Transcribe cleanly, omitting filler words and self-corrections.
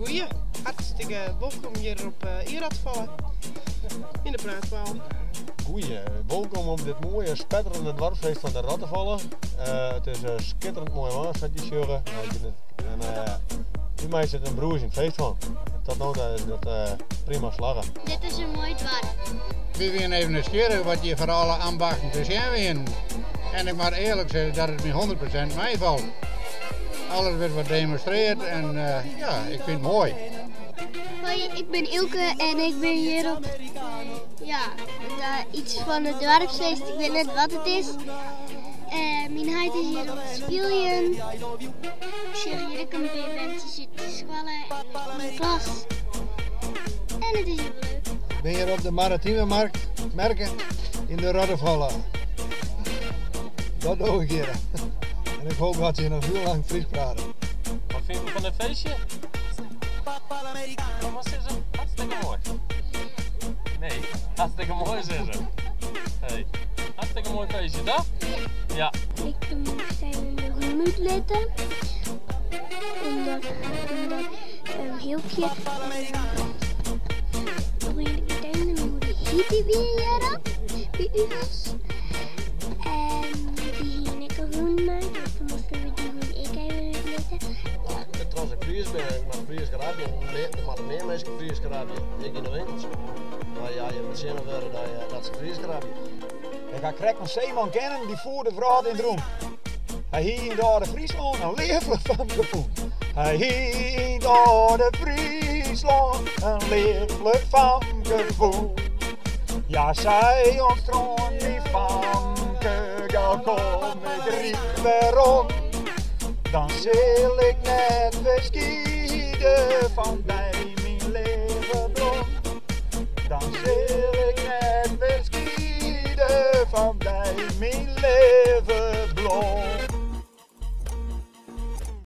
Goeie, hartstikke wolkom hjir op Rottefalle yn de Praatpaal. Goeie, wolkom op dit moaie spetterende doarpsfeest fan de Rottefalle. It is skitterend moai waar, sa't je sjogge. En wy meitsje der in brûzjend feest fan. Tot no ta is dat prima slagge. Dit is in moai doarp. Wy wiene even nijsgjirrich wat hjir foar alle ambachten te sjen wienen. En ik moat earlik sizze dat it my 100% meifalt. Alles wurdt wat demonstreard en ja, ik fyn it moai. Hoi, ik bin Ilke en ik bin hjir op ja, iets fan it doarpsfeest. Ik wit net wat it is. Myn heit is hjir oan it spyljen. Ik sjoch hjir ek in pear berntsjes út de skoalle en út myn klas. En it is hjir wol leuk. Ik bin hjir op de Maritieme Markt, Merke, yn de Rottefalle. Dat doch ik hjir. En ik hoop dat se noch hiel lang Frysk prate. Wat fyn je fan dit feestje? Wat sizze? Hartstikke moai. Nee, hartstikke moai sizze. Hey, hartstikke moai feestje, toch? Ja. Ik moast even de hûn útlitte, omdat omdat Hylkje Hyt wie hjir by ús. En dy hiene ek in hûn mei, dus dan moasten we dy hûn ek even útlitte. Troch ik Fries bin, ik moat Frysk rabje. Der moatte mear minsken Frysk rabje, ek yn de winkels. Mar ja, je betsjinne wurde dat se Frysk rabje. Ik ha krekt in seeman kennen, dy foer de wrâld yn 't rûn. Hy hie yn 't âlde Fryslân in leaflik famke fûn. Hy hie yn 't âlde Fryslân in leaflik famke fûn. Ja, sei ûnttroan myn famke, gau kom ik ryk werom. Dan sil ik net ferskiede fan dy, myn leave blom. Dan sil ik net ferskiede fan dy, myn leave.